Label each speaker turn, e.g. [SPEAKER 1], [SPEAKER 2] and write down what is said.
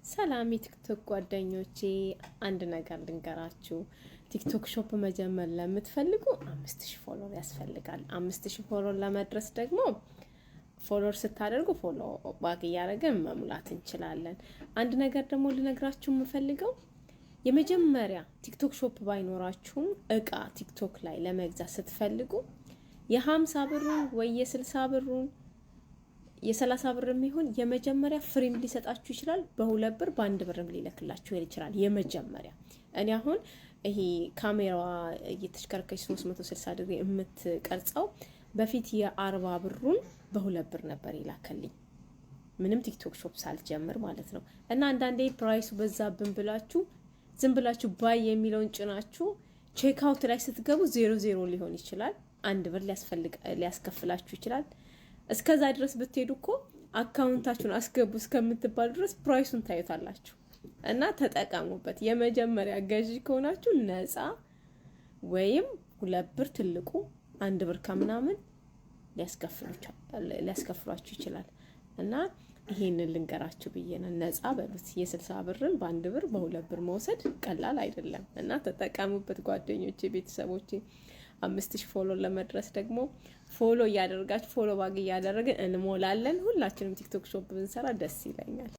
[SPEAKER 1] ሰላም የቲክቶክ ጓደኞቼ፣ አንድ ነገር ልንገራችሁ። ቲክቶክ shop መጀመር ለምትፈልጉ 5,000 follower ያስፈልጋል። 5,000 follower ለመድረስ ደግሞ follow ስታደርጉ follow back እያደረግን መሙላት እንችላለን። አንድ ነገር ደግሞ ልነግራችሁ የምፈልገው፣ የመጀመሪያ ቲክቶክ shop ባይኖራችሁም እቃ ቲክቶክ ላይ ለመግዛት ስትፈልጉ የ50 ብሩን ወይ የ60 ብሩን የ30 ብር የሚሆን የመጀመሪያ free ም ሊሰጣችሁ ይችላል። በ2 ብር በ1 ብርም ሊልክላችሁ ይችላል። የመጀመሪያ እኔ አሁን ይሄ ካሜራዋ እየተሽከረከረች 360 ዲግሪ የምትቀርጸው በፊት የ40 ብሩን በ2 ብር ነበር ይላከልኝ፣ ምንም ቲክቶክ shop ሳልጀምር ማለት ነው። እና አንዳንዴ price ኡ በዛብን ብላችሁ ዝም ብላችሁ buy የሚለውን ጭናችሁ checkout ላይ ስትገቡ ዜሮ ዜሮ ሊሆን ይችላል። 1 ብር ሊያስከፍላችሁ ይችላል። እስከዛ ድረስ ብትሄዱ እኮ account ኣችሁን አስገቡ እስከምትባሉ ድረስ price ኡን ታዩታላችሁ። እና ተጠቀሙበት። የመጀመሪያ ገዢ ከሆናችሁ ነፃ ወይም 2 ብር፣ ትልቁ 1 ብር ከምናምን ሊያስከፍሏችሁ ይችላል። እና ይሄንን ልንገራችሁ ብዬ ነው። ነፃ በሉት፣ የ60 ብርን በ1 ብር በ2 ብር መውሰድ ቀላል አይደለም። እና ተጠቀሙበት ጓደኞቼ፣ ቤተሰቦቼ። 5,000 follow ለመድረስ ደግሞ follow እያደረጋችሁ follow back እያደረግን እንሞላለን። ሁላችንም ቲክቶክ shop ብንሰራ ደስ ይለኛል።